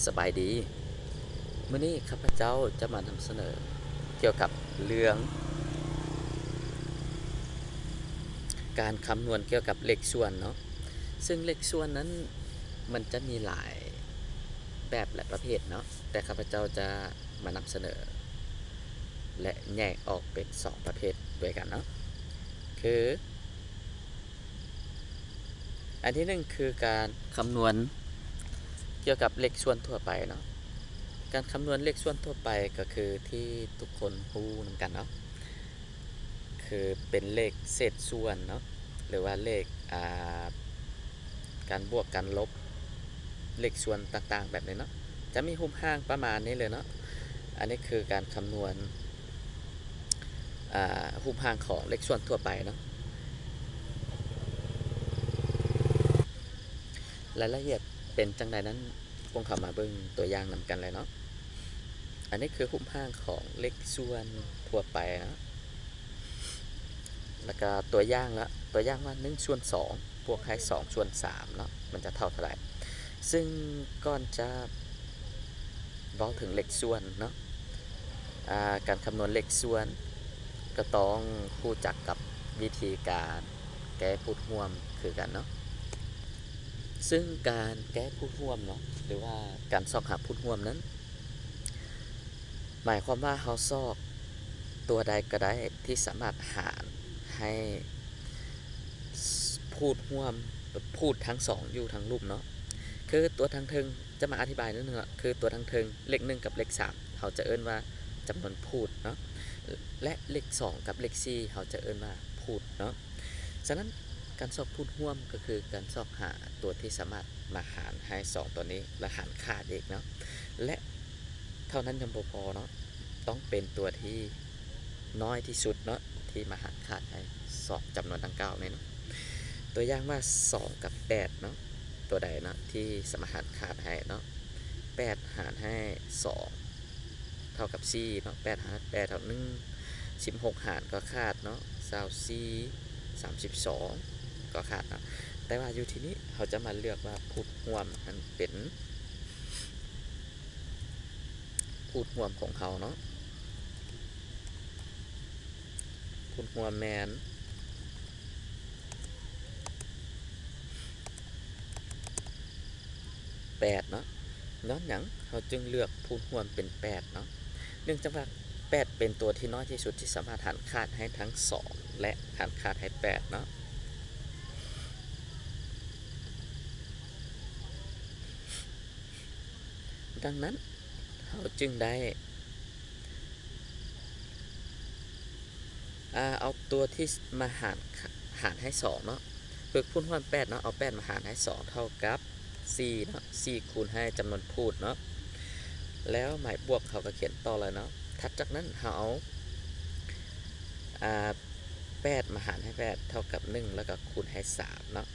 ສະບາຍດີ. ມື້ນີ້ຂ້າພະເຈົ້າຈະມານຳສະເໜີກ່ຽວກັບເລື່ອງການຄຳນວນກ່ຽວກັບເລກສ່ວນເນາະ. ເຊິ່ງເລກສ່ວນນັ້ນມັນຈະມີຫຼາຍແບບ ແລະ ປະເພດເນາະ, ແຕ່ຂ້າພະເຈົ້າຈະມານຳສະເໜີ ແລະ ແຍກອອກເປັນສອງປະເພດດ້ວຍກັນເນາະ. ຄື ອັນທີໜຶ່ງຄືການຄຳນວນກ່ຽວກັບເລກສ່ວນທົ່ວໄປເນາະ. ການຄຳນວນເລກສ່ວນທົ່ວໄປກໍຄືທີ່ທຸກຄົນຮູ້ນຳກັນເນາະ, ຄືເປັນເລກເສດສ່ວນເນາະ ຫຼືວ່າເລກ ອ່າ ການບວກ ການລົບ ເລກສ່ວນຕ່າງໆແບບນີ້ເນາະ. ຈະມີຮູບຮ່າງປະມານນີ້ເລີຍເນາະ. ອັນນີ້ຄືການຄຳນວນ ອ່າ ຮູບຮ່າງຂອງເລກສ່ວນທົ່ວໄປເນາະ. ລາຍລະອຽດເປັນຈັ່ງໃດນັ້ນ ພວກເຮົາມາເບິ່ງຕົວຢ່າງນຳກັນເລີຍເນາະ. ອັນນີ້ຄືຮູບຮ່າງຂອງເລກສ່ວນທົ່ວໄປເນາະ. ແລ້ວກໍຕົວຢ່າງລະ ຕົວຢ່າງວ່າ ໜຶ່ງສ່ວນສອງ ບວກໃຫ້ ສອງສ່ວນສາມເນາະ ມັນຈະເທົ່າເທົ່າໃດ? ຊຶ່ງກ່ອນຈະເວົ້າເຖິງເລກສ່ວນເນາະ ອ່າ ການຄຳນວນເລກສ່ວນ ກໍຕ້ອງຮູ້ຈັກກັບວິທີການແກ້ພູດຮ່ວມຄືກັນເນາະ. ຊຶ່ງການແກ້ພູດຮ່ວມເນາະ ຫຼືວ່າການຊອກຫາພູດຮ່ວມນັ້ນ ໝາຍຄວາມວ່າເຮົາຊອກຕົວໃດກໍໄດ້ທີ່ສາມາດຫານໃຫ້ພູດຮ່ວມ ພູດທັງສອງຢູ່ທາງລຸ່ມເນາະ. ຄືຕົວທາງເທິງ ຈະມາອະທິບາຍໜ້ອຍໜຶ່ງເນາະ, ຄືຕົວທາງເທິງ ເລກໜຶ່ງກັບເລກສາມ ເຮົາຈະເອີ້ນວ່າຈຳນວນພູດເນາະ ແລະ ເລກສອງກັບເລກສີ່ ເຮົາຈະເອີ້ນວ່າພູດເນາະ. ສະນັ້ນ ການຊອກພູດຮ່ວມກໍຄືການຊອກຫາຕົວທີ່ສາມາດມາຫານໃຫ້ສອງຕົວນີ້ ແລະ ຫານຂາດອີກເນາະ ແລະ ເທົ່ານັ້ນຍັງບໍ່ພໍເນາະ, ຕ້ອງເປັນຕົວທີ່ນ້ອຍທີ່ສຸດເນາະ ທີ່ມາຫານຂາດໃຫ້ສອງຈຳນວນດັ່ງກ່າວນີ້ເນາະ. ຕົວຢ່າງວ່າ ສອງກັບແປດເນາະ, ຕົວໃດເນາະທີ່ສາມາດຫານຂາດໃຫ້ເນາະ ແປດຫານໃຫ້ສອງ ເທົ່າກັບສີ່ເນາະ, ແປດຫານແປດເທົ່າໜຶ່ງ, ສິບຫົກຫານກໍຂາດເນາະ, ຊາວສີ່, ສາມສິບສອງກໍຂາດເນາະ. ແຕ່ວ່າຢູ່ທີ່ນີ້ເຮົາຈະມາເລືອກວ່າພູດຮ່ວມນັ້ນເປັນພູດຮ່ວມຂອງເຮົາເນາະ, ພູດຮ່ວມແມ່ນ ແປດເນາະ. ຍ້ອນຫຍັງເຮົາຈຶ່ງເລືອກພູດຮ່ວມເປັນແປດເນາະ? ເນື່ອງຈາກວ່າແປດເປັນຕົວທີ່ນ້ອຍທີ່ສຸດທີ່ສາມາດຫານຂາດໃຫ້ທັງສອງ ແລະ ຫານຂາດໃຫ້ແປດເນາະ. ດັ່ງນັ້ນ ເຮົາຈຶ່ງໄດ້ ອ່າ ເອົາຕົວທີ່ມາຫານ ຫານໃຫ້ສອງເນາະ, ຄືພູດຮ່ວມແປດເນາະ, ເອົາແປດມາຫານໃຫ້ສອງເທົ່າກັບສີ່ເນາະ, ສີ່ຄູນໃຫ້ຈຳນວນພູດເນາະ, ແລ້ວໝາຍບວກເຮົາກໍຂຽນຕໍ່ເລີຍເນາະ. ຖັດຈາກນັ້ນເຮົາເອົາ ອ່າ ແປດມາຫານໃຫ້ແປດເທົ່າກັບໜຶ່ງ ແລ້ວກໍຄູນໃຫ້ສາມເນາະ,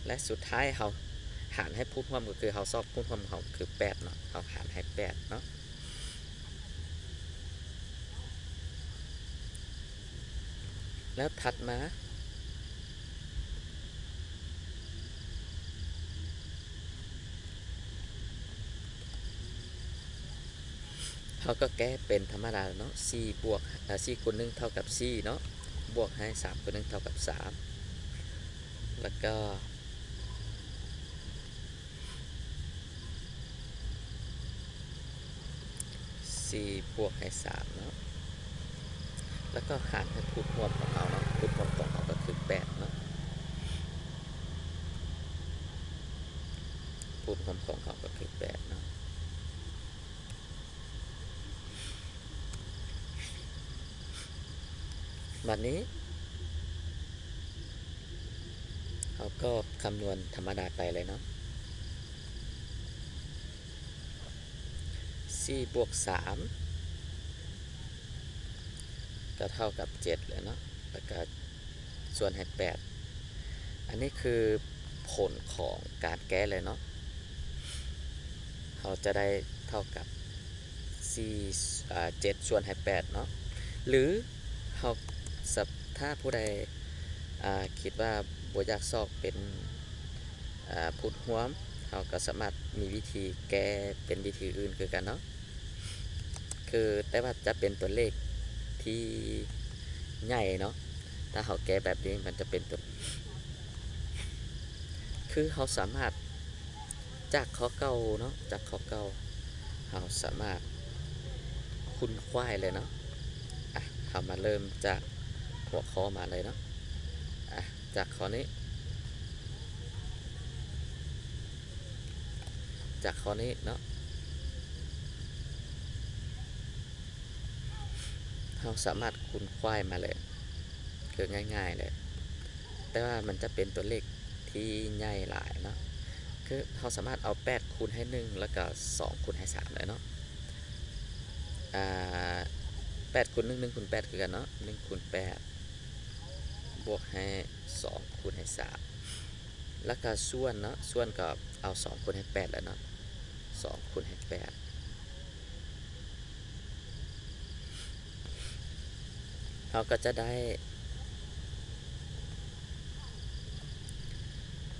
ແລະ ສຸດທ້າຍເຮົາຫານໃຫ້ພູດຮ່ວມ ກໍຄືເຮົາຊອກພູດຮ່ວມຂອງເຮົາຄືແປດເນາະ, ເຮົາຫານໃຫ້ແປດເນາະ. ແລ້ວຖັດມາ ເຮົາກໍແກ້ເປັນທຳມະດາເນາະ, ສີ່ບວກ ເອີ ສີ່ຄູນໜຶ່ງເທົ່າກັບສີ່ເນາະ, ບວກໃຫ້ສາມຄູນໜຶ່ງເທົ່າກັບສາມ ແລ້ວກໍ ສີ່ບວກໃຫ້ສາມເນາະ, ແລ້ວກໍຫານໃຫ້ພູດຮ່ວມຂອງເຮົາເນາະ, ພູດຮ່ວມຂອງເຮົາກໍຄືແປດເນາະ, ພູດຮ່ວມຂອງເຮົາກໍຄືແປດເນາະ. ບັດນີ້ເຮົາກໍຄຳນວນທຳມະດາໄປເລີຍເນາະ, ສີ່ບວກສາມ ກໍເທົ່າກັບເຈັດແລ້ວເນາະ, ແລ້ວກໍສ່ວນໃຫ້ແປດ. ອັນນີ້ຄືຜົນຂອງການແກ້ເລີຍເນາະ, ເຮົາຈະໄດ້ເທົ່າກັບສີ່ ເອີ ເຈັດສ່ວນໃຫ້ແປດເນາະ, ຫຼືເຮົາ ສະ ຖ້າຜູ້ໃດ ອ່າ ຄິດວ່າບໍ່ຢາກຊອກເປັນ ອ່າ ພູດຮ່ວມ ເຮົາກໍສາມາດມີວິທີແກ້ເປັນວິທີອື່ນຄືກັນເນາະ ຄື ແຕ່ວ່າຈະເປັນຕົວເລກທີ່ໃຫຍ່ເນາະ ຖ້າເຮົາແກ້ແບບນີ້ມັນຈະເປັນຕົວ ຄືເຮົາສາມາດ ຈາກຂໍ້ເກົ່າເນາະ ຈາກຂໍ້ເກົ່າ ເຮົາສາມາດຂຸນຂວາຍເລີຍເນາະ. ອ່ະ ເຮົາມາເລີ່ມຈາກຫົວຂໍ້ມາເລີຍເນາະ. ອ່ະ ຈາກຂໍ້ນີ້ ຈາກຂໍ້ນີ້ເນາະ ເຮົາສາມາດຂຸນຂວາຍມາເລີຍ ຄືງ່າຍໆເລີຍ ແຕ່ວ່າມັນຈະເປັນຕົວເລກທີ່ໃຫຍ່ຫຼາຍເນາະ ຄືເຮົາສາມາດເອົາແປດຄູນໃຫ້ໜຶ່ງ ແລ້ວກໍສອງຄູນໃຫ້ສາມໄດ້ເນາະ. ອ່າ ແປດຄູນໜຶ່ງ ໜຶ່ງຄູນແປດຄືກັນເນາະ ໜຶ່ງຄູນແປດ ບວກໃຫ້ສອງຄູນໃຫ້ສາມ ແລ້ວກໍສ່ວນເນາະ ສ່ວນກໍເອົາສອງຄູນໃຫ້ແປດແລ້ວເນາະ ສອງຄູນໃຫ້ແປດ ເຮົາກໍຈະໄດ້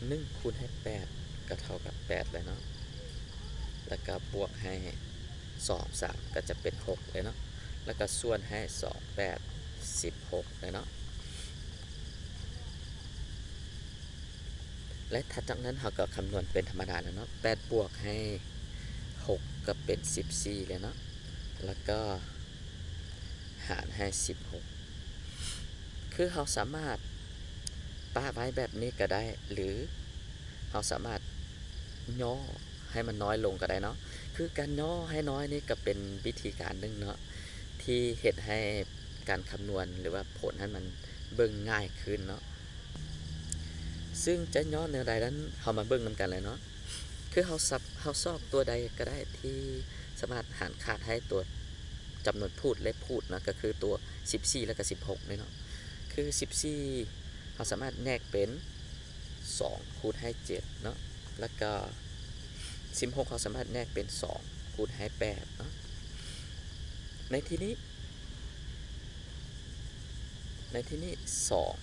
ໜຶ່ງຄູນໃຫ້ແປດ ກໍເທົ່າກັບແປດແລ້ວເນາະ ແລ້ວກໍບວກໃຫ້ສອງ ສາມ ກໍຈະເປັນຫົກເລີຍເນາະ ແລ້ວກໍສ່ວນໃຫ້ສອງ ແປດ ສິບຫົກເລີຍເນາະ. ແລະ ຖັດຈາກນັ້ນເຮົາກໍຄຳນວນເປັນທຳມະດາແລ້ວເນາະ ແປດບວກໃຫ້ຫົກກໍເປັນສິບສີ່ແລ້ວເນາະ ແລ້ວກໍຫານໃຫ້ສິບຫົກ ຄືເຮົາສາມາດປະໄວ້ແບບນີ້ກໍໄດ້ ຫຼື ເຮົາສາມາດຫຍໍ້ໃຫ້ມັນນ້ອຍລົງກໍໄດ້ເນາະ ຄືການຫຍໍ້ໃຫ້ນ້ອຍນີ້ກໍເປັນວິທີການໜຶ່ງເນາະ ທີ່ເຮັດໃຫ້ການຄຳນວນ ຫຼືວ່າຜົນຫັ້ນມັນເບິ່ງງ່າຍຂຶ້ນເນາະ. ຊຶ່ງຈະຫຍໍ້ແນວໃດນັ້ນ ເຮົາມາເບິ່ງນຳກັນເລີຍເນາະ ຄືເຮົາສັບ ເຮົາຊອກຕົວໃດກໍໄດ້ທີ່ສາມາດຫານຂາດໃຫ້ຕົວຈຳນວນພູດ ເລກພູດເນາະ ກໍຄືຕົວສິບສີ່ ແລ້ວກໍສິບຫົກນີ້ເນາະ ຄືສິບສີ່ ເຮົາສາມາດແຍກເປັນສອງຄູນໃຫ້ເຈັດເນາະ ແລ້ວກໍສິບຫົກ ເຮົາສາມາດແຍກເປັນສອງຄູນໃຫ້ແປດເນາະ ໃນທີ່ນີ້ ໃນທີ່ນີ້ສອງ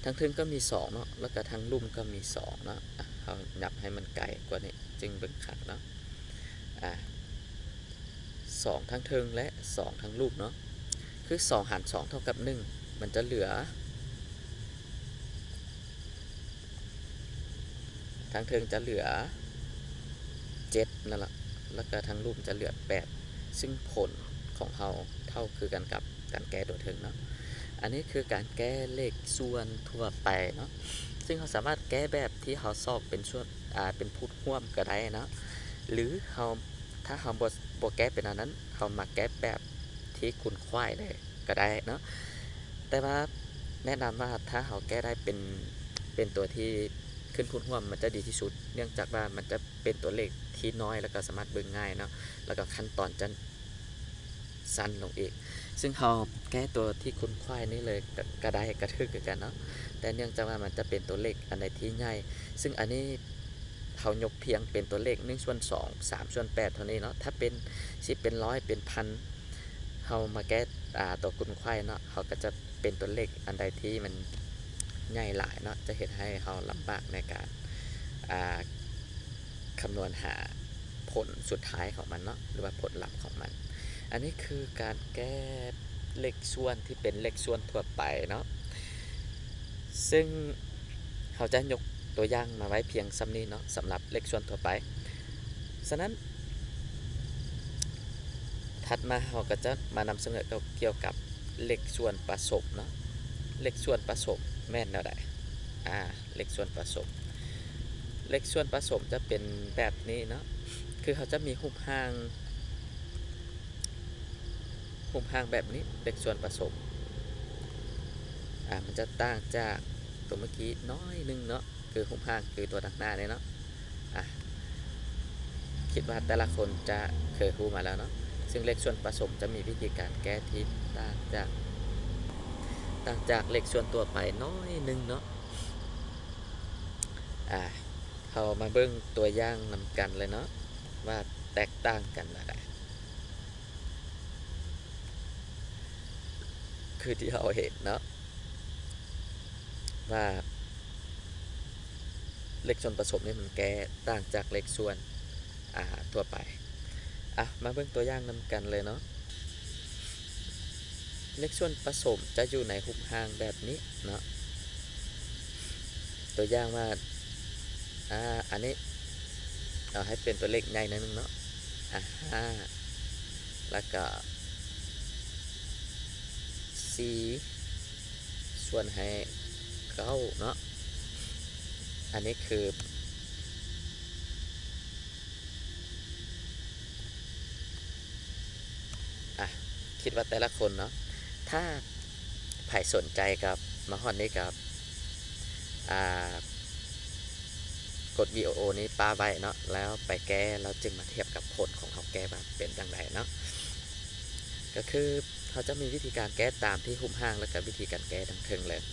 ທາງເທິງກໍມີສອງເນາະ ແລ້ວກໍທາງລຸ່ມກໍມີສອງເນາະ ອ່ະ ເຮົາຫຍັບໃຫ້ມັນໄກກວ່ານີ້ຈຶ່ງເບິ່ງຄັກເນາະ ອ່າ ສອງທາງເທິງ ແລະ ສອງທາງລຸ່ມເນາະ ຄືສອງຫານສອງເທົ່າກັບໜຶ່ງ ມັນຈະເຫຼືອ ທາງເທິງຈະເຫຼືອເຈັດນັ້ນລະ ແລ້ວກະທາງລຸ່ມຈະເຫຼືອແປດ ຊຶ່ງຜົນຂອງເຮົາເທົ່າຄືກັນກັບການແກ້ຕົວເທິງເນາະ. ອັນນີ້ຄືການແກ້ເລກສ່ວນທົ່ວໄປເນາະ ຊຶ່ງເຮົາສາມາດແກ້ແບບທີ່ເຮົາຊອກເປັນສ່ວນ ອາ ເປັນພູດຮ່ວມກໍໄດ້ເນາະ ຫຼືເຮົາ ຖ້າເຮົາບໍ່ ບໍ່ແກ້ເປັນອັນນັ້ນ ເຮົາມາແກ້ແບບທີ່ຂຸນຂວາຍເລີຍ ກໍໄດ້ເນາະ ແຕ່ວ່າແນະນຳວ່າຖ້າເຮົາແກ້ໄດ້ເປັນ ເປັນຕົວທີ່ຂຶ້ນພູດຮ່ວມ ມັນຈະດີທີ່ສຸດ ເນື່ອງຈາກວ່າມັນຈະເປັນຕົວເລກທີ່ນ້ອຍ ແລ້ວກໍສາມາດເບິ່ງງ່າຍເນາະ ແລ້ວກໍຂັ້ນຕອນຈະສັ້ນລົງອີກ ຊຶ່ງເຮົາແກ້ຕົວທີ່ຂຸນຂວາຍນີ້ເລີຍກໍ ກໍໄດ້ ກໍຖືກຄືກັນເນາະ ແຕ່ເນື່ອງຈາກວ່າມັນຈະເປັນຕົວເລກອັນໃດທີ່ໃຫຍ່ ຊຶ່ງອັນນີ້ເຮົາຍົກພຽງເປັນຕົວເລກໜຶ່ງສ່ວນສອງ ສາມສ່ວນແປດເທົ່ານີ້ເນາະ ຖ້າເປັນສິບ ເປັນຮ້ອຍ ເປັນພັນ ເຮົາມາແກ້ ອ່າ ຕົວຂຸນຂວາຍເນາະ ເຮົາກໍຈະເປັນຕົວເລກອັນໃດທີ່ມັນໃຫຍ່ຫຼາຍເນາະ ຈະເຮັດໃຫ້ເຮົາລຳບາກໃນການ ອ່າ ຄຳນວນຫາຜົນສຸດທ້າຍຂອງມັນເນາະ ຫຼືວ່າຜົນລັບຂອງມັນ. ອັນນີ້ຄືການແກ້ເລກສ່ວນທີ່ເປັນເລກສ່ວນທົ່ວໄປເນາະ ຊຶ່ງເຮົາຈະຍົກຕົວຢ່າງມາໄວ້ພຽງສ່ຳນີ້ເນາະ ສຳລັບເລກສ່ວນທົ່ວໄປ. ສະນັ້ນ ຖັດມາເຮົາກໍຈະມານຳສະເໜີກ່ຽວກັບເລກສ່ວນປະສົມເນາະ ເລກສ່ວນປະສົມແມ່ນແນວໃດ? ອາ ເລກສ່ວນປະສົມ ເລກສ່ວນປະສົມຈະເປັນແບບນີ້ເນາະ ຄືເຮົາຈະມີຮູບຮ່າງ ຮູບຮ່າງແບບນີ້ ເລກສ່ວນປະສົມ ອາ ມັນຈະຕ່າງຈາກຕົວເມື່ອກີ້ໜ້ອຍໜຶ່ງເນາະ ຄືຮູບຮ່າງຄືຕົວທາງໜ້ານີ້ເນາະ ອາ ຄິດວ່າແຕ່ລະຄົນຈະເຄີຍຮູ້ມາແລ້ວເນາະ ຊຶ່ງເລກສ່ວນປະສົມຈະມີວິທີການແກ້ທີ່ຕ່າງຈາກ ຕ່າງຈາກເລກສ່ວນທົ່ວໄປໜ້ອຍໜຶ່ງເນາະ ອາ ເຮົາມາເບິ່ງຕົວຢ່າງນຳກັນເລີຍເນາະ ວ່າແຕກຕ່າງກັນແນວໃດ ຄືທີ່ເຮົາເຫັນເນາະ ວ່າ ເລກສ່ວນປະສົມນີ້ມັນແກ້ຕ່າງຈາກເລກສ່ວນ ອ່າ ທົ່ວໄປ. ອ່ະ ມາເບິ່ງຕົວຢ່າງນຳກັນເລີຍເນາະ. ເລກສ່ວນປະສົມຈະຢູ່ໃນຮູບຮ່າງແບບນີ້ເນາະ. ຕົວຢ່າງວ່າ ອ່າ ອັນນີ້ ເອົາໃຫ້ເປັນຕົວເລກໃຫຍ່ໜ້ອຍໜຶ່ງເນາະ. ອ່າ ຫ້າ ແລ້ວກໍ ສີ່ ສ່ວນໃຫ້ ເກົ້າ ເນາະ. ອັນນີ້ຄື ອ່ະ ຄິດວ່າແຕ່ລະຄົນເນາະ ຖ້າໃຜສົນໃຈກໍມາຮອດນີ້ກໍ ອ່າ ກົດວິດີໂອນີ້ປະໄວ້ເນາະ ແລ້ວໄປແກ້ ແລ້ວຈຶ່ງມາທຽບກັບຜົນຂອງເຮົາແກ້ວ່າເປັນຈັ່ງໃດເນາະ. ກໍຄືເຮົາຈະມີວິທີການແກ້ຕາມທີ່ຮູບຮ່າງ ແລ້ວກໍວິທີການແກ້ດັ່ງເທິງເລີຍ.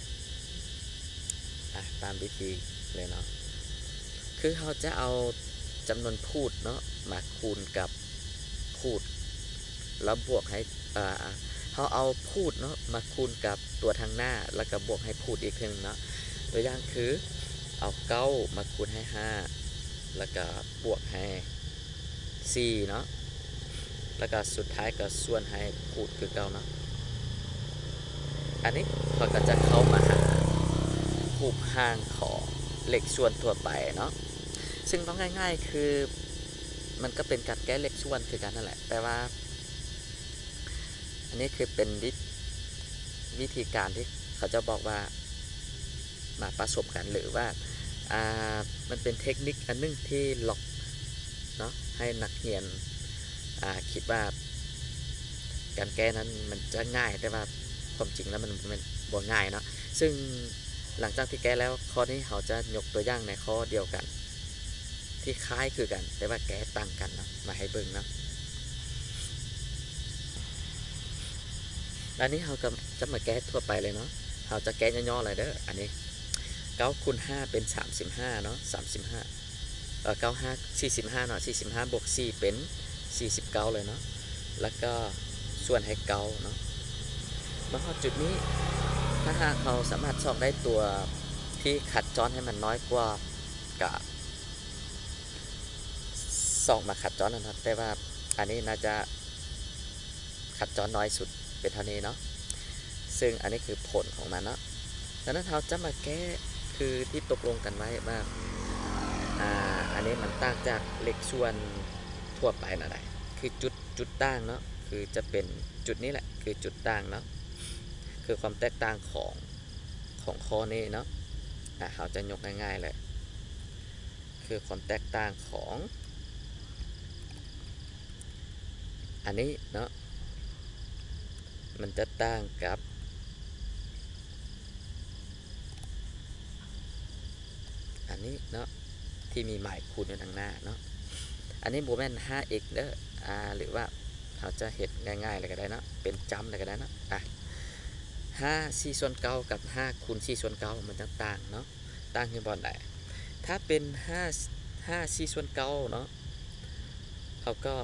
ອ່ະ ຕາມວິທີເລີຍເນາະ ຄືເຮົາຈະເອົາຈຳນວນພູດເນາະ ມາຄູນກັບພູດ ແລ້ວບວກໃຫ້ ອ່າ ເຮົາເອົາພູດເນາະ ມາຄູນກັບຕົວທາງໜ້າ ແລ້ວກໍບວກໃຫ້ພູດອີກເທື່ອໜຶ່ງເນາະ. ຕົວຢ່າງຄື ເອົາເກົ້າມາຄູນໃຫ້ຫ້າ ແລ້ວກໍບວກໃຫ້ສີ່ເນາະ ແລ້ວກໍສຸດທ້າຍກໍສ່ວນໃຫ້ພູດຄືເກົ່າເນາະ. ອັນນີ້ເຮົາກໍຈະເຂົ້າມາຫາຮູບຮ່າງຂອງເລກສ່ວນທົ່ວໄປເນາະ ຊຶ່ງເວົ້າງ່າຍໆ ຄືມັນກໍເປັນການແກ້ເລກສ່ວນຄືກັນນັ້ນແຫຼະ ແຕ່ວ່າ ອັນນີ້ຄືເປັນວິ ວິທີການທີ່ເຂົາເຈົ້າບອກວ່າມາປະສົມກັນ ຫຼືວ່າ ອ່າ ມັນເປັນເທັກນິກອັນໜຶ່ງທີ່ລັອກເນາະ ໃຫ້ນັກຮຽນ ອ່າ ຄິດວ່າການແກ້ນັ້ນມັນຈະງ່າຍ ແຕ່ວ່າຄວາມຈິງແລ້ວມັນບໍ່ແມ່ນ ບໍ່ງ່າຍເນາະ. ຊຶ່ງຫຼັງຈາກທີ່ແກ້ແລ້ວ ຂໍ້ນີ້ເຮົາຈະຍົກຕົວຢ່າງໃນຂໍ້ດຽວກັນ ທີ່ຄ້າຍຄືກັນ ແຕ່ວ່າແກ້ຕ່າງກັນເນາະ ມາໃຫ້ເບິ່ງເນາະ. ອັນນີ້ເຮົາກໍຈະມາແກ້ທົ່ວໄປເລີຍເນາະ ເຮົາຈະແກ້ຫຍໍ້ໆເລີຍເດີ. ອັນນີ້ ເກົ້າຄູນຫ້າເປັນສາມສິບຫ້າເນາະ ສາມສິບຫ້າ ເອີ ເກົ້າຫ້າ ສີ່ສິບຫ້າເນາະ ສີ່ສິບຫ້າບວກສີ່ເປັນສີ່ສິບເກົ້າເລີຍເນາະ ແລ້ວກໍສ່ວນໃຫ້ເກົ້າເນາະ. ມາຮອດຈຸດນີ້ ຖ້າຫາກເຮົາສາມາດຊອກໄດ້ຕົວທີ່ຂັດຈ້ອນໃຫ້ມັນນ້ອຍກວ່າ ກະຊອກມາຂັດຈ້ອນຫັ້ນເນາະ ແຕ່ວ່າອັນນີ້ໜ້າຈະຂັດຈ້ອນນ້ອຍສຸດເປັນເທົ່ານີ້ເນາະ. ຊຶ່ງອັນນີ້ຄືຜົນຂອງມັນເນາະ. ດັ່ງນັ້ນເຮົາຈະມາແກ້ຄືທີ່ຕົກລົງກັນໄວ້ວ່າ ອ່າ ອັນນີ້ມັນຕ່າງຈາກເລກສ່ວນທົ່ວໄປແນວໃດ ຄືຈຸດ ຈຸດຕ່າງເນາະ ຄືຈະເປັນຈຸດນີ້ແຫຼະ ຄືຈຸດຕ່າງເນາະ ຄືຄວາມແຕກຕ່າງຂອງ ຂອງຂໍ້ນີ້ເນາະ. ອ່າ ເຮົາຈະຍົກງ່າຍໆເລີຍ ຄືຄວາມແຕກຕ່າງຂອງອັນນີ້ເນາະ ມັນຈະຕ່າງກັບອັນນີ້ເນາະ ທີ່ມີໝາຍຄູນຢູ່ທາງໜ້າເນາະ. ອັນນີ້ບໍ່ແມ່ນຫ້າເອັກເດີ ອ່າ ຫຼືວ່າເຮົາຈະເຮັດງ່າຍໆເລີຍກໍໄດ້ເນາະ ເປັນຈຳເລີຍກໍໄດ້ເນາະ. ອ່າ ຫ້າສີ່ສ່ວນເກົ້າກັບຫ້າຄູນສີ່ສ່ວນເກົ້າ ມັນຈະຕ່າງເນາະ. ຕ່າງຢູ່ບ່ອນໃດ? ຖ້າເປັນຫ້າ ຫ້າສີ່ສ່ວນເກົ້າເນາະ ເຮົາກໍ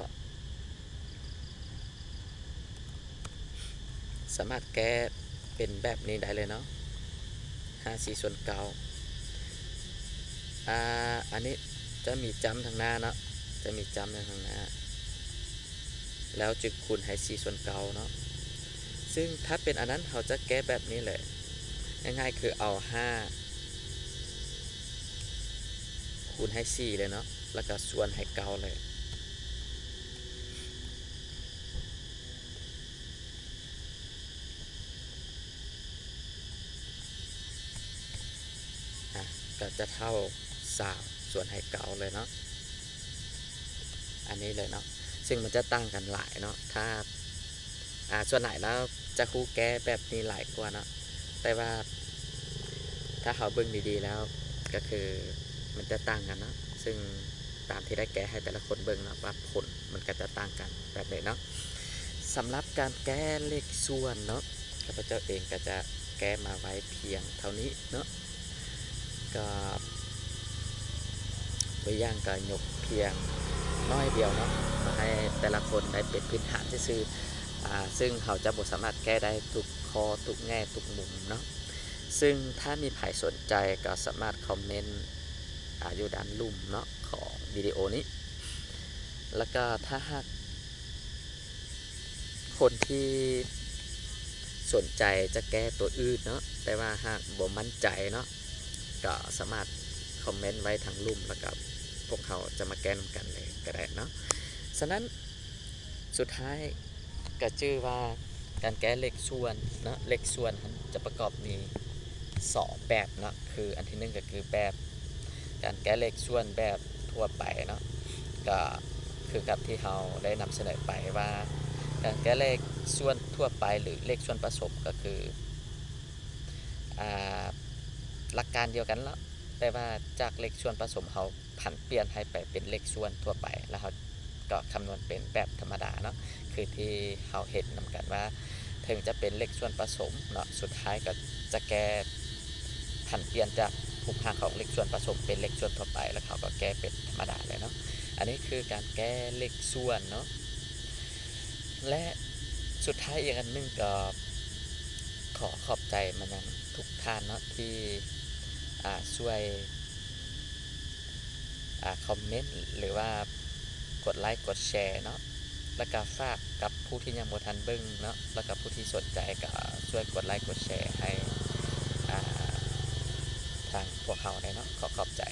ສາມາດແກ້ເປັນແບບນີ້ໄດ້ເລີຍເນາະ ຫ້າສີ່ສ່ວນເກົ້າ. ອ່າ ອັນນີ້ຈະມີຈ້ຳທາງໜ້າເນາະ ຈະມີຈ້ຳຢູ່ທາງໜ້າ ແລ້ວຈຶ່ງຄູນໃຫ້ສີ່ສ່ວນເກົ້າເນາະ. ຊຶ່ງຖ້າເປັນອັນນັ້ນ ເຮົາຈະແກ້ແບບນີ້ເລີຍ ງ່າຍໆ ຄືເອົາຫ້າຄູນໃຫ້ສີ່ເລີຍເນາະ ແລ້ວກໍສ່ວນໃຫ້ເກົ້າເລີຍ. ອ່ະ ກໍຈະເທົ່າສາມສ່ວນໃຫ້ເກົ້າເລີຍເນາະ ອັນນີ້ເລີຍເນາະ. ຊຶ່ງມັນຈະຕ່າງກັນຫຼາຍເນາະ ຖ້າ ອ່າ ສ່ວນຫຼາຍແລ້ວຈະຮູ້ແກ້ແບບນີ້ຫຼາຍກວ່າເນາະ ແຕ່ວ່າຖ້າເຮົາເບິ່ງດີໆແລ້ວ ກໍຄືມັນຈະຕ່າງກັນເນາະ. ຊຶ່ງຕາມທີ່ໄດ້ແກ້ໃຫ້ແຕ່ລະຄົນເບິ່ງເນາະ ວ່າຜົນມັນກໍຈະຕ່າງກັນແບບນີ້ເນາະ. ສຳລັບການແກ້ເລກສ່ວນເນາະ ຂ້າພະເຈົ້າເອງກໍຈະແກ້ມາໄວ້ພຽງເທົ່ານີ້ເນາະ ກໍ ຕົວຢ່າງກໍຍົກພຽງໜ້ອຍດຽວເນາະ ມາໃຫ້ແຕ່ລະຄົນໄດ້ເປັນພື້ນຖານຊື່ໆ ອ່າ ຊຶ່ງເຮົາຈະບໍ່ສາມາດແກ້ໄດ້ທຸກຂໍ້ ທຸກແງ່ ທຸກມຸມເນາະ. ຊຶ່ງຖ້າມີໃຜສົນໃຈກໍສາມາດຄອມເມັນ າ ຢູ່ດ້ານລຸ່ມເນາະ ຂອງວິດີໂອນີ້. ແລ້ວກໍຖ້າຫາກຄົນທີ່ສົນໃຈຈະແກ້ຕົວອື່ນເນາະ ແຕ່ວ່າຫາກບໍ່ໝັ້ນໃຈເນາະ ກໍສາມາດຄອມເມັນໄວ້ທາງລຸ່ມ ແລ້ວກໍພວກເຮົາຈະມາແກ້ນຳກັນເລີຍກໍໄດ້ເນາະ. ສະນັ້ນ ສຸດທ້າຍກໍຈື່ວ່າການແກ້ເລກສ່ວນເນາະ ເລກສ່ວນຫັ້ນຈະປະກອບມີສອງແບບເນາະ ຄືອັນທີໜຶ່ງກໍຄືແບບການແກ້ເລກສ່ວນແບບທົ່ວໄປເນາະ ກໍຄືກັບທີ່ເຮົາໄດ້ນຳສະເໜີໄປວ່າ ການແກ້ເລກສ່ວນທົ່ວໄປ ຫຼື ເລກສ່ວນປະສົມ ກໍຄື ອ່າ ຫຼັກການດຽວກັນເນາະ ແຕ່ວ່າຈາກເລກສ່ວນປະສົມເຮົາ ຜັນປ່ຽນໃຫ້ໄປເປັນເລກສ່ວນທົ່ວໄປ ແລ້ວເຮົາກໍຄຳນວນເປັນແບບທຳມະດາເນາະ ຄືທີ່ເຮົາເຫັນນຳກັນວ່າ ເຖິງຈະເປັນເລກສ່ວນປະສົມເນາະ ສຸດທ້າຍກໍຈະແກ້ຜັນປ່ຽນຈາກຮູບຮ່າງຂອງເລກສ່ວນປະສົມເປັນເລກສ່ວນທົ່ວໄປ ແລ້ວເຮົາກໍແກ້ເປັນທຳມະດາແລ້ວເນາະ. ອັນນີ້ຄືການແກ້ເລກສ່ວນເນາະ ແລະ ສຸດທ້າຍອີກອັນໜຶ່ງກໍຂໍຂອບໃຈມາຍັງທຸກທ່ານເນາະ ທີ່ ອ່າ ຊ່ວຍ ອ່າ ຄອມເມັນ ຫຼືວ່າກົດໄລກົດແຊເນາະ ແລ້ວກະຝາກກັບຜູ້ທີ່ຍັງບໍ່ທັນເບິ່ງເນາະ ແລ້ວກະຜູ້ທີ່ສົນໃຈກະຊ່ວຍກົດໄລກົດແຊໃຫ້ ອ່າ ທາງພວກເຮົາແດ່ເນາະ. ຂໍຂອບໃຈ.